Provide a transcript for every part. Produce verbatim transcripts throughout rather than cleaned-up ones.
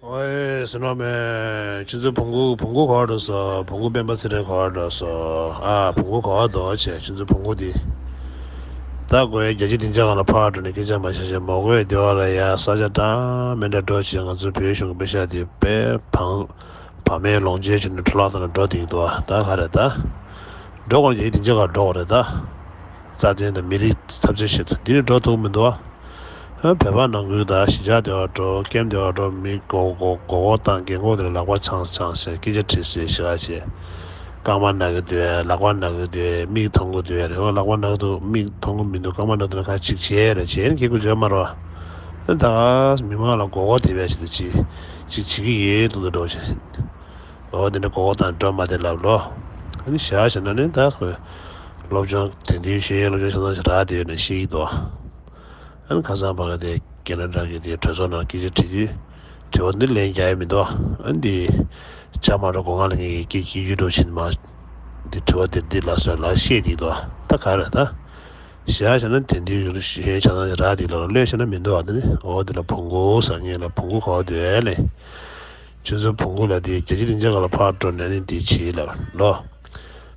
ཨོའི་སུ་ནོ་མེ། ཁྱེད་ཚོའི་བོང་གུ་བོང་གུ་ག་པར་འགྲོ་སོང་། བོང་གུ་སྤེན་པ་ཚེ་རིང་ག་པར་འགྲོ་སོང་། ཨ་བོང་གུ་ག་པར་འདུག་བྱས། ཁྱེད་ཚོའི་བོང་གུ་འདི། ད་གོ་ཡ་རྒྱལ་སྤྱི་སྡིངས་ཆ་སྒང་ལ་ཕར་འགྲོ་ནས་སྐད་ཆ་མ་བཤད་བྱས། མོ་གོས་དེ་བ་ལ་ཡ་ས་ཆ་འདྲ་མི་འདྲ་འགྲོ་བྱས། ང་ཚོའི་བོད་གཞུང་གི་པེ་ཤག་དེ་དཔེ་བང་བ་མའི་ལོངས་སྤྱོད་བྱས་ནས་འཕྲོ་བརླག་བཏང་ནས་འགྲོ་བསྡད་ཀྱི་འདུག་ད་ག་རེད་ད། འགྲོ་དགོས་ན་རྒྱལ་སྤྱི་སྡིངས་ཆ་སྒང་འགྲོ་དགོས་རེད་ད། རྩ་དོན་དང་མི་རིགས་འཐབ་རྩོད་བྱེད་དུ་འདི་ནས་འགྲོ་ཐུབ་མི་འདུག་ཨ། བོད་པ་ནང་ཁུལ་དང་གཞིས་ཆགས་དེ་བ་འགྲོ། ཀེམ་དེ་བ་འགྲོ། མི་མགོ་མགོ་མགོ་སྐོར་བཏང་། རྒན་གོག་དེ་ལ་ལག་པ་འཆང་འཆང་བྱས། སྐད་ཆ་དྲིས་བྱས། ཤ་བྱས། རྐང་པ་ན་གི་འདུག་གས། ལག་པ་ན་གི་འདུག་གས། མིག་མཐོང་གི་འདུག་གས། རེད་བ། ལག་པ་ན་གི་འདུག་མིག་མཐོང་གི་མི་འདུག་རྐང་པ་ན་གི་འདུག་ན་ཁ་ཅིག་བྱས་རེད་བྱས་ནས་སྐད་ཁུ་བརྗོད་མ་རོགས། ད་མི་མང་ལ་མགོ་སྐོར་དེ་བས་ཞིག་ཏུ་ཅིག་ཅིག་བྱེད་ཀྱི་ཡོད་དུ་འདུག་འགྲོ་བྱས། འོ་དེ་འདྲ་མགོ་སྐོར་བཏང་འགྲོ་མ་བསྡད་ལབ་ལོ། ཨ་ནི་བཞག་བྱས་ན་ནི་ད་ཁོས་སློབ་སྦྱོང་དེང་དུས་ཤེས་ཡོན་སློབ་སྦྱོང་ཆ་ཚང་ཞིག་རག་བསྡད་ཡོད་ནས་ཤེས་ཀྱི་འདུག་ཨ་ནི་ཁ་སང་ཕ་གི་དེ་ཁེ་ན་ཌ་གི་དེ་གྲོས་ཚོགས་ནང་སྐད་ཆ་དྲིས་དུས་དྲི་བ་འདི་ལན་རྒྱག་ཡ་མི་འདུག་ཨ་ནི་འདི་ཆ་མ་འགྲོ་སྒོ་ང་ལ་ངས་སྐད་ཀྱི་ཡུལ་འགྲོ་ཕྱིན་མ། འདི་དྲི་བ་འདིར་འདི་ལ་སོགས་ལ་བཤད་དེ་འདུག་ད་ག་རེད་ད། བཞག་བྱས་ན་དེང་དུས་ཡུལ་ཤེས་ཡོན་ཆ་ཚང་ཞིག་རག་དེ་ལ་ལོས་བྱས་ན་མི་འདུག་ཨ། དེ་ནི་འོ་དེ་ལ་བོང་གུ་ཟེར། ངས་ལ་བོང་གུ་ག་པར་འདུག་ཨེ་ལས། ཁྱོད་ཚོའི་བོང་གུ་ལ་དེ་རྒྱལ་སྤྱི་སྡིངས་ཆ་སྒང་ལ་ཕར་འགྲོ་ནས་ནི་དེ་བྱེད་ལ་ལོ།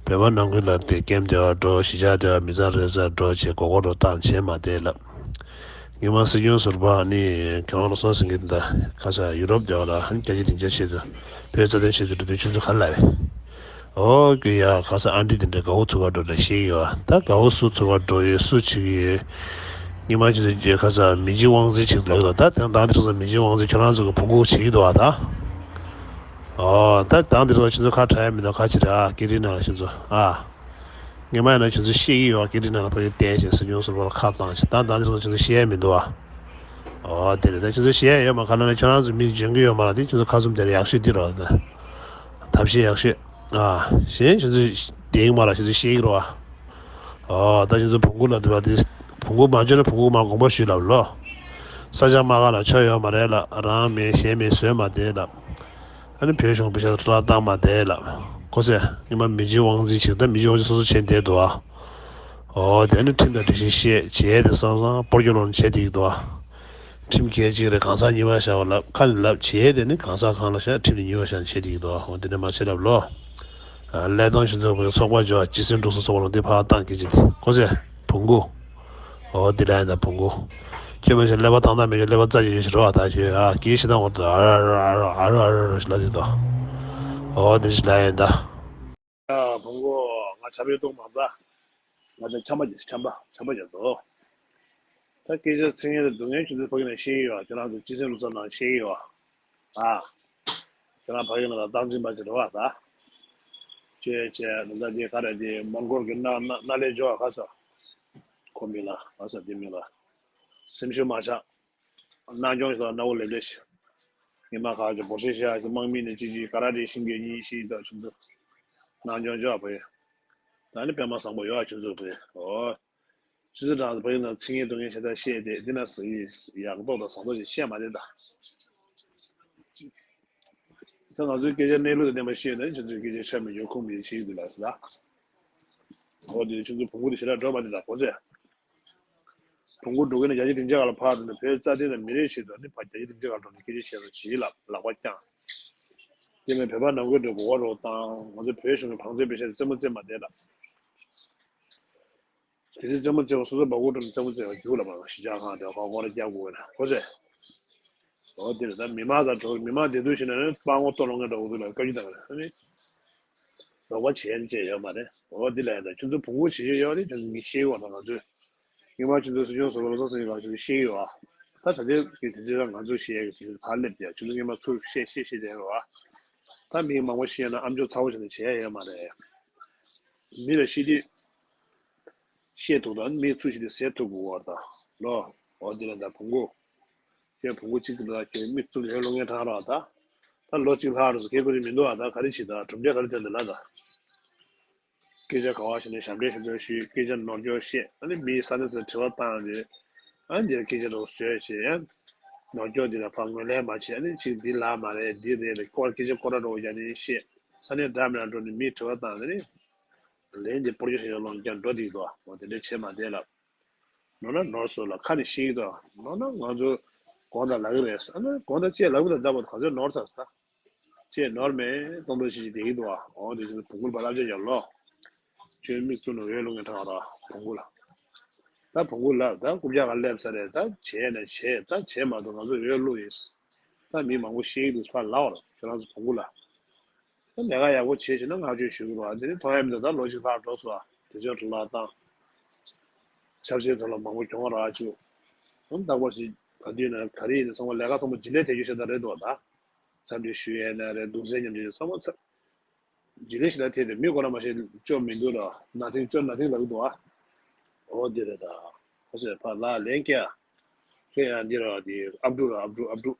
བོད་པ་ནང་ཁུལ་ལ་དེ་ཀེམ་དེ་བ་འགྲོ། གཞིས་ཆགས་དེ་བ་མི་ཚང་རེ་ཚ་འགྲོ་བྱས། མགོ་སྐོར་འགྲོ་སྟངས་བྱེད་མ་བསྡད་ལབ། ངས་མ་སྲིད་སྐྱོང་ཟུར་པ་ནི་གྱོང་ལ་སོང་ཟིན་གྱི་འདུག་ཁ་ས་ཡུ་རོབ་དེ་བ་ལ་རྒྱལ་སྤྱི་སྡིངས་ཆ་ཆེད་དུ་བོད་རྩ་དོན་ཆེད་དུ་འགྲོ་དུས་ཁྱོད་ཚོ་ག་ལ་བས། ཨོ་ཀི་ཡ། ཁ་ས་ཨ་འདྲི་དེ་འདྲ་དགའ་བོ་ཐུག་ག་འགྲོ་འདྲ་ཤེས་ཡོད། ད་དགའ་བོ་སུ་ཐུག་ག་འགྲོ་ཡོད། སུ་བྱེད་ཀྱི་ཡོད། ཉི་མ་ཁྱོད་ཚོ་ཁ་ས་མི་གཅིག་དབང་འཛིན་བྱེད་ཀྱི་ལབ་ཀྱི་འདུག་ད་དེང་དང་དེར་སོང་མི་གཅིག་དབང་འཛིན་ཁྱོད་རང་ཚོ་གི་བོང་གུ་བྱེད་ཀྱི་འདུག་ཨ། ད་ཨོ་ད་དང་དེར་སོང་ཁྱོད་ཚོ་ཁ་བྲལ་ཡ་མི་འདུག་ཁ་ཕྱིར་ཨ། སྐད་འདྲི་ནང་ལ་ཁྱོད་ཚོ་ཨ། ཉི་མ་ཡིན་ན་ཁྱོད་ཚོ་ཤེས་ཀྱི་ཡོད། སྐད་འདྲི་ནང་ལ་ཕ་གི་བལྟས་བྱས་སྲིད་སྐྱོང་ཟུར་པ་ལ་ཁ་བཏང་བྱས། ད་དང་དེར་སོང་ཁྱོད་ཚོ་ཤེས་ཡ་མི་འདུག་ཨ། ཨོ་དེ་རེད། ད་ཁྱོད་ཚོ་ཤེས་ཡ་ཡོད་མ། ཁ་ལ་ན་ཁྱོད་རང་ཚོ་མི་འཇོན་གི་ཡོད་མ་རེད། དེ་ཁྱོད་ཚོ་ཁ་བཙུམ་དེར་ཡག་ཤོས་འདི་རོ། ཐབས་ཤེས་ཡག་ཤོས། ཨ། གཞན་ཁྱོད་ཚོ་བསྡད་ཀྱི་མ་རེད། ཁྱོད་ཚོ་ཤེས་ཀྱི་རོ། ཨ། ད་ཁྱོད་ཚོ་བོང་གུ་ལ་དེ་བ་དེ། བོང་གུ་མ་འཇོན་ན་བོང་གུ་མ་དགོངས་པ་ཞུས་ལབ་ལོ། ས་ཆ་མ་ག་ལ་ཆོ་ཡོད་མ་རེད་ལ། རང་མེད་གཞན་མེད་བཟོས་མ་བསྡད་ལབ། ཨ་ནི་བོད་གཞུང་པེ་ཤ་འཕྲོ་བརླག་བཏང་མ་བསྡད་ལབ། ཁོ་ཚོས་ཉི་མ་མི་གཅིག་དབང་འཛིན་བྱེད། ད་མི་གཅིག་དབང་འཛིན་སོ་སོ་བྱས་བསྡད་འདུག་ཨ། ཨོ་དེ་ནི་ཁྲིམས་དང་སྒྲིག་གཞི་བཤད་བྱས་དེ་སང་སང་སྤོར་རྒྱུ་ལོན་བྱས་བསྡད་ཀྱི་འདུག་ཨ། ཁྲིམས་འགལ་གཅིག་རེད། གང་ཟག་གཉིས་པ་བཞག་པ་ལབ། ཁ་ནས་ལབ་བྱས་དེ་ནི་གང་ཟག་གང་ལ་བཞག་ཁྲིམས་ནི་གཉིས་པ་བཞག་བྱས་བསྡད་ཀྱི་འདུག་ཨ། ཨོ་དེ་འདྲ་མ་བྱེད་ལབ་ལོ། ཨ། ཀླད་སྟོང་ཆུ་ཚོད་པའི་ཚོགས་པ་འཇོག་སྤྱི་སེམས་འགྲོ་སོང་ཚོགས་པ་ལ་འདི་ཕར་བཏང་སྐད་ཆ་དེ་ཁོ་ཚོས་བོང་གུ། ཨོ་དེ་ལ་ཡིན་ད་བོང་གུ། ཁྱོད་མ་ཤེས་ཀླད་པ་ཐང་ཐང་མེད་ཀྱི་ཀླད་པ་རྩ་ཆེ་ཆེ་ཞིག་རེད་བ། ད་ཁྱོད་ཨ་སྐད་ཤེས་ད་འོ་ད་ཨ་ར་ཨ་ར་ཨ་ར་ཨ་ར་ཨ་ར་ཞིག་ལབ་དེ་ད། ཨོ་དེ་ཞིག་ལབ་ཡིན་ད། ཡ་བོང་གུ། ང་ཆབ་ཡོད་གཏོང་མ་ད། ང་ད་ཆམ་པ་རྒྱག་ཆམ་པ་ཆམ་པ་རྒྱག་དོ། ད་སྐད་ཆ་ཚིག་ངན་དང་སྡུག་བསྔལ་ཁྱོད་ཚོ་ཕ་གི་ནས་ཤེས་ཀྱི་ཡོད། ཁྱོད་རང་ཚོ་སྤྱི་སེམས་རུ་ཚོགས་ནང་ཤེས་ཀྱི་ཡོད། ཨ། ཁྱོད་རང་ཕ་གི་ནང་ལ་སྟངས་འཛིན་པ་ཅིག་རེད་བ་ད། ཅེས་བྱས་ད་ལྟ་དེ་ག་རེ་དེ་མོན་གྷོ་གི་ན་ན་ན་ལས་འཇོག་ག་ས། ཁོ་མིང་ལ་ག་ས་དེ་མིང་ལ། སེམས་ཤུགས་མ་ཆག་སྣང་ཆུང་ཞིག་དང་སྣང་བ་ལེབ་ལེབ་ཞིག་ཉི་མ་ཁ་ཅིག་སྦོ་ཧྲི་ཤ་ཞིག་དམག་མི་ནས་ཅི་ཅི་ག་ར་རེ་ཤིང་གི་གཉིས་ཤིག་དང་ཆུ་ཚོད། སྣང་ཆུང་ཅོག་བོད། ད་ནི་པད་མ་བཟང་པོ་ཡོད་ཆུ་ཚོད་བོད། ཨོ། ཆུ་ཚོད་གྲངས་བོད་ནང་ཚིག་ངན་སྡུག་ངན་ཞེ་དྲག་བཤད་དེ་འདི་ན་ཟིག་ཡག་མདོག་དང་བཟང་མདོག་ཅིག་བཤད་མ་བསྡད་ད། ད་ང་ཚོའི་སྐད་ཆ་གནས་ལུགས་དང་ལྡན་པ་བཤད་ན་ཆུ་ཚོད་སྐད་ཆ་ཆ་མི་འགྱུར་ཁུངས་མི་ཤེས་འདུག་ལ་ཟེར་ད། ཨོ་དེ་ཆུ་ཚོད་བོང་གུ་དེ་ཞེ་དྲག་འགྲོ་མ་བསྡད་ད་གོ་ཚེ། བོང་གུ་འགྲོ་གི་ནས་རྒྱལ་སྤྱིའི་སྡིངས་ཆ་སྒང་ལ་ཕར་འགྲོ་ནས་བོད་རྩ་དོན་དང་མི་རིགས་ཆེད་དུ་ནི་ཕར་རྒྱལ་སྤྱིའི་སྡིངས་ཆ་སྒང་འགྲོ་ནས་སྐད་ཆ་བཤད་རོགས་བྱེད་ལབ་ལག་པ་བརྐྱངས། དེ་ནས་བོད་པ་ནང་ཁུལ་དུ་གོ་བ་རོགས་བཏང་། ང་ཚོ་བོད་གཞུང་གི་བང་མཛོད་པའི་ཆ་ནས་རྩེད་མོ་རྩེ་མ་བསྡད་ལབ། དེ་ཚོས་རྩེད་མོ་རྩེ་བ་སོ་སོ་འབག་གུ་འགྲོ་ནས་རྩེད་མོ་རྩེ་བ་རྒྱུགས་ལབ་པ་གཞིས་ཆགས་ཁང་དེ་ཁོ་སྐོར་ར་རྒྱག་དགོས་ན་ཁོ་ཚོས། འོ་དེ་རེད་ད། མི་མང་དང་གྲོགས་མི་མང་བདེ་སྡུག་ཞིག་ན་ནི་སྤྲང་བོ་ལྟོ་སློང་མཁན་འདྲ་བོ་འདུག་ལ་བཀའ་བཀྱོན་བཏང་གི་རེད་ཨ་ནི། རོགས་པ་བྱས་ནས་བྱས་ཡོད་མ་རེད། འོ་འདི་ལ་ཡང་ད་ཁྱོད་ཚོ་བོང་གུ་བྱེད་ཤེས་ཡོད་རེད། ཁྱོད་ཚོ་མི་ཤེས་ཡོད་ན་ང་ཚོས། ངས་མ་ཁྱོད་ཚོ་སྲིད་སྐྱོང་ཟུར་པ་བློ་བཟང་སེང་གེ་ལགས་ཁྱོད་ཚོ་ཤེས་ཡོད་ཨ། ད་ད་ལྟའི་གི་དུས་ཚོད་ལ་ང་ཚོ་ཤེས་ཡ་གི་དུས་ཚོད་ཕར་སླེབས་ཏེ་ཁྱོད་ཚོ་སྔོན་མ་ཚུར་བཤད་བཤད་བཤད་བསྡད་ཡོད་ཨ། ད་མིའི་མང་པོ་ཤེས་ན་ཨ་མཆོག་ཚ་བོ་བྱས་ནས་བྱས་ཡ་ཡོད་མ་རེད། མི་ལ་ཤེས་དུས། བཤད་ཐུབ་དང་མི་ཚུར་ཤེས་དུས་ཟེར་ཐུབ་དགོས་བར་དང་ལོ། འོ་འདི་ལ་ད་བོང་གུ། ཁྱོད་བོང་གུ་གཅིག་གི་ལ་ཁྱོད་མི་གཙུག་ལྷོད་ལྷུང་ངེ་དྲང་རོགས་ད། ད་ལོ་གཅིག་ལྷག་རུ་སུ་ཁེ་ཁུ་ཅིག་མི་འདུག་ཨ། ད་ག་རེ་བྱེད་ད་གྲུབ་འབྲས་ག་རེ་ཐོན་འདུག་ལ་ད། སྐད་ཆ་ག་བ་ཞིག་ནས་ཞབས་འདྲེན་ཞབས་འདྲེན་ཞུས། སྐད་ཆ་ནོར་འཁྱོག་བཤད། ཨ་ནི་མིའི་ས་གནས་ཚོར་དྲི་བ་བཏང་རེད། ཨ་ནི་འདིར་སྐད་ཆ་རོ་བཟོས་བྱས་ཡང་། ནོར་འཁྱོག་འདི་ལ་ཕར་ངོས་ལེན་མ་བྱས། ཨ་ནི་ཅིག་འདི་ལགས་མ་རེད་འདི་རེད་ལ་སྐོར་སྐད་ཆ་སྐོར་ར་འགྲོ་ཡ་ནི་བཤད། ས་གནས་འདྲ་མི་འདྲ་འགྲོ་ནས་མིའི་དྲི་བ་བཏང་ནས་ནི། ལན་འདི་སྤོར་རྒྱུ་ཞིག་ཡོང་ལོང་ཀྱང་འགྲོ་འདི་འདུག་འོ་དེ་འདྲ་བྱེད་མ་བསྡད་ལབ། ནོར་ན་ནོར་སོང་ལ་ཁ་ནས་ཤེས་ཀྱི་འདུག་ནོར་ན་ང་ཚོ་ དགོངས་དག་ལབ་ཀྱི་རེད། ཨ་ནི་དགོངས་དག་ཅེས་ལབ་ཀྱི་འདུག་ད་བར་ག་ཚོད་ནོར་ཚར་ད། ཅེས་ནོར་མེད་སྟོང་ཐོག་ཤིག་ཤིག་བསྡད་ཀྱི་འདུག་ཨ། འོ་དེ་བཞིན་བོང་གུ་ལ་བསླབ་བྱ་ཡོད་ལོ། ཁྱོད་མིག་བཙུམ་ནས་འོད་རླུང་གི་འཕྲང་ར་བོང་གུ་ལ། ད་བོང་གུ་ལ་ད་རྐུབ་བཀྱག་ག་སླེབས་ས་རེད། ད་བྱས་ནས་བྱས། ད་བྱས་མ་གཏོགས་ང་ཚོ་འོད་བླུགས་ཡིན། ད་མི་མང་པོ་ཤེས་ཀྱི་འདུག་ཕར་ལབ་ར་ཁྱོད་རང་ཚོ་བོང་གུ་ལ། ད་ལས་ཀ་ཡག་པོ་བྱས་བྱས་ན་བསྔགས་བརྗོད་ཞུ་གི་རེད་ཨ། དེ་ནི་མཐོང་ཡ་མི་འདུག་ད་ལོ་གཅིག་ལྷག་འགྲོ་སོང་ཨ། དེ་ཚོའི་གྲ་ལ་བཏང་། ཆབ་སྲིད་ཐོག་ལ་མང་པོ་གྱོང་རག་བཅུག་ཨང་། རྟག་པར་ཞིག་ག་དུས་ན་ག་རེ་ཡིན་ན་ཚང་མ་ལས་ཀ་ཚང་མ་བརྗེ་ལེན་ཐེབས་རྒྱུ་ཞིག་ད་རེད་འདུག་ད་འཚམས་འདྲི་ཞུ་ཡས་ན་རེད། གདུང་སེམས་མཉམ་སྐྱེད་ཚང་མ་ཚ་བརྗེ་ལེན་ཞིག་ད་ཐེབས་ཏེ་མི་ཁོ་ན་མ་ཤེས་སྐྱོ་མི་འདུག་ལ། ན་ཐིང་སྐྱོ་ན་ཐིང་ལབ་ཀྱི་འདུག་ཨ། འོ་འདི་རེད་ད། ཁོ་ཚོས་ཕར་ལག་ལེན་སྐྱེལ། ཁྱོད་ཡང་འདི་ར་དེ་ཨབ་ཕྲུག་ར་ཨབ་ཕྲུག་ཨབ་ཕྲུག